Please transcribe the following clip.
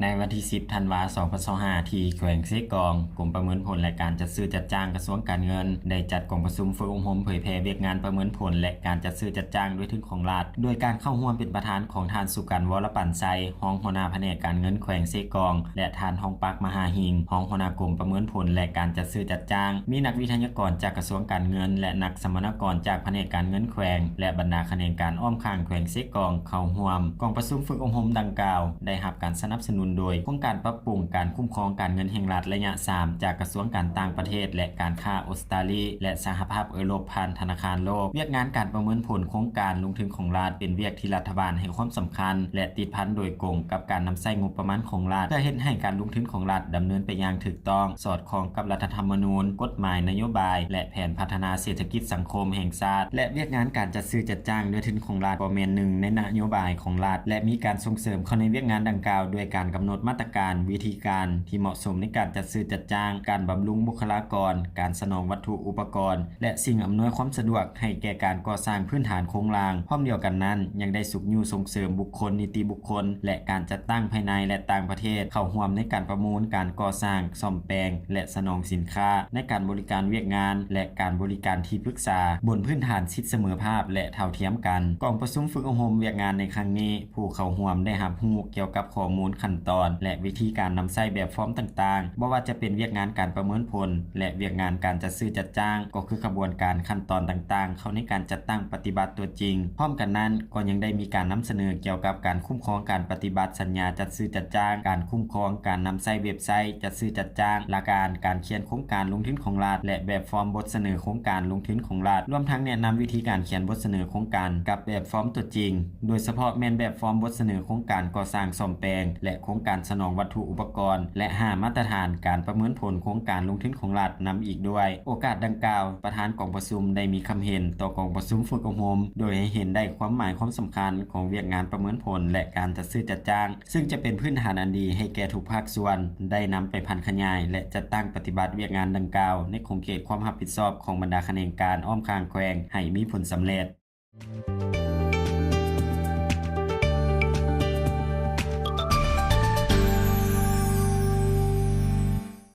ໃນວັນທີສິບ ທັນວາ ສອງພັນຊາວຫ້າ ທີ່ແຂວງເຊກອງ, ກົມປະເມີນຜົນ ແລະ ການຈັດຊື້ຈັດຈ້າງ ກະຊວງການເງິນ ໄດ້ຈັດກອງປະຊຸມຝຶກອົບຮົມເຜີຍແຜ່ວຽກງານປະເມີນຜົນ ແລະ ການຈັດຊື້ຈັດຈ້າງດ້ວຍທຶນຂອງລັດ, ໂດຍການເຂົ້າຮ່ວມເປັນປະທານຂອງທ່ານ ສຸກັນ ວໍລະປັນໄຊ, ຮອງຫົວໜ້າພະແນກການເງິນແຂວງເຊກອງ ແລະ ທ່ານ ທອງປັກ ມະຫາຫິງ, ຮອງຫົວໜ້າກົມປະເມີນຜົນ ແລະ ການຈັດຊື້ຈັດຈ້າງ, ມີນັກວິທະຍາກອນຈາກກະຊວງການເງິນ ແລະ ນັກສຳມະນາກອນຈາກພະແນກການເງິນແຂວງ ແລະ ບັນດາຂະແໜງການອ້ອມຂ້າງແຂວງເຊກອງເຂົ້າຮ່ວມ. ກອງປະຊຸມຝຶກອົບຮົມດັ່ງກ່າວ ໄດ້ຮັບການສະໜັບສະໜູນໂດຍໂຄງການປັບປຸງການຄຸ້ມຄອງການເງິນແຫ່ງລັດໄລຍະສາມ ຈາກກະຊວງການຕ່າງປະເທດ ແລະ ການຄ້າອົດສະຕາລີ ແລະ ສະຫະພາບເອີຣົບ ຜ່ານທະນາຄານໂລກ. ວຽກງານການປະເມີນຜົນໂຄງການລົງທຶນຂອງລັດ ເປັນວຽກທີ່ລັດຖະບານໃຫ້ຄວາມສຳຄັນ ແລະ ຕິດພັນໂດຍກົງກັບການນຳໃຊ້ງົບປະມານຂອງລັດ ເພື່ອເຮັດໃຫ້ການລົງທຶນຂອງລັດດຳເນີນໄປຢ່າງຖືກຕ້ອງ, ສອດຄ່ອງກັບລັດຖະທຳມະນູນ, ກົດໝາຍນະໂຍບາຍ ແລະ ແຜນພັດທະນາເສດຖະກິດສັງຄົມແຫ່ງຊາດ ແລະ ວຽກງານການຈັດຊື້ຈັດຈ້າງດ້ວຍທຶນຂອງລັດ ກໍແມ່ນໜຶ່ງໃນນະໂຍບາຍຂອງລັດ ແລະ ມີການສົ່ງເສີມເຂົ້າໃນວຽກງານດັ່ງກ່າວ ດ້ວຍການກຳນົດມາດຕະການ, ວິທີການທີ່ເໝາະສົມໃນການຈັດຊື້ຈັດຈ້າງ, ການບຳລຸງບຸກຄະລາກອນ, ການສະໜອງວັດຖຸອຸປະກອນ ແລະ ສິ່ງອຳນວຍຄວາມສະດວກໃຫ້ແກ່ການກໍ່ສ້າງພື້ນຖານໂຄງລ່າງ. ພ້ອມດຽວກັນນັ້ນ, ຍັງໄດ້ຊຸກຍູ້ສົ່ງເສີມບຸກຄົນ, ນິຕິບຸກຄົນ ແລະ ການຈັດຕັ້ງພາຍໃນ ແລະ ຕ່າງປະເທດ ເຂົ້າຮ່ວມໃນການປະມູນ, ການກໍ່ສ້າງ, ສ້ອມແປງ ແລະ ສະໜອງສິນຄ້າ, ໃນການບໍລິການວຽກງານ ແລະ ການບໍລິການທີ່ປຶກສາ ບົນພື້ນຖານສິດສະເໝີພາບ ແລະ ເທົ່າທຽມກັນ. ກອງປະຊຸມຝຶກອົບຮົມວຽກງານໃນຄັ້ງນີ້ ຜູ້ເຂົ້າຮ່ວມໄດ້ຮັບຮູ້ກ່ຽວກັບຂໍ້ມູນຂັ້ນຕອນ ແລະ ວິທີການນຳໃຊ້ແບບຟອມຕ່າງໆ, ບໍ່ວ່າຈະເປັນວຽກງານການປະເມີນຜົນ ແລະ ວຽກງານການຈັດຊື້ຈັດຈ້າງ, ກໍຄືຂະບວນການຂັ້ນຕອນຕ່າງໆ ເຂົ້າໃນການຈັດຕັ້ງປະຕິບັດຕົວຈິງ. ພ້ອມກັນນັ້ນ, ກໍຍັງໄດ້ມີການນຳສະເໜີກ່ຽວກັບການຄຸ້ມຄອງການປະຕິບັດສັນຍາຈັດຊື້ຈັດຈ້າງ, ການຄຸ້ມຄອງການນຳໃຊ້ເວັບໄຊຈັດຊື້ຈັດຈ້າງ, ຫຼັກການການຂຽນໂຄງການລົງທຶນຂອງລັດ ແລະ ແບບຟອມບົດສະເໜີໂຄງການລົງທຶນຂອງລັດ, ລວມທັງແນະນຳວິທີການຂຽນບົດສະເໜີໂຄງການກັບແບບຟອມຕົວຈິງ. ໂດຍສະເພາະແມ່ນແບບຟອມບົດສະເໜີໂຄງການກໍ່ສ້າງສ້ອມແປງ ແລະ ໂຄງການສະໜອງວັດຖຸອຸປະກອນ ແລະ ຫ້າມາດຕະຖານການປະເມີນຜົນໂຄງການລົງທຶນຂອງລັດນຳອີກດ້ວຍ. ໂອກາດດັ່ງກ່າວ, ປະທານກອງປະຊຸມໄດ້ມີຄຳເຫັນຕໍ່ກອງປະຊຸມຝຶກອົບຮົມ ໂດຍໃຫ້ເຫັນໄດ້ຄວາມໝາຍຄວາມສຳຄັນຂອງວຽກງານປະເມີນຜົນ ແລະ ການຈັດຊື້ຈັດຈ້າງ, ຊຶ່ງຈະເປັນພື້ນຖານອັນດີໃຫ້ແກ່ທຸກພາກສ່ວນໄດ້ນຳໄປຜັນຂະຫຍາຍ ແລະ ຈັດຕັ້ງປະຕິບັດວຽກງານດັ່ງກ່າວໃນຂົງເຂດຄວາມຮັບຜິດຊອບຂອງບັນດາຂະແໜງການອ້ອມຂ້າງແຂວງໃຫ້ມີຜົນສຳເລັດ.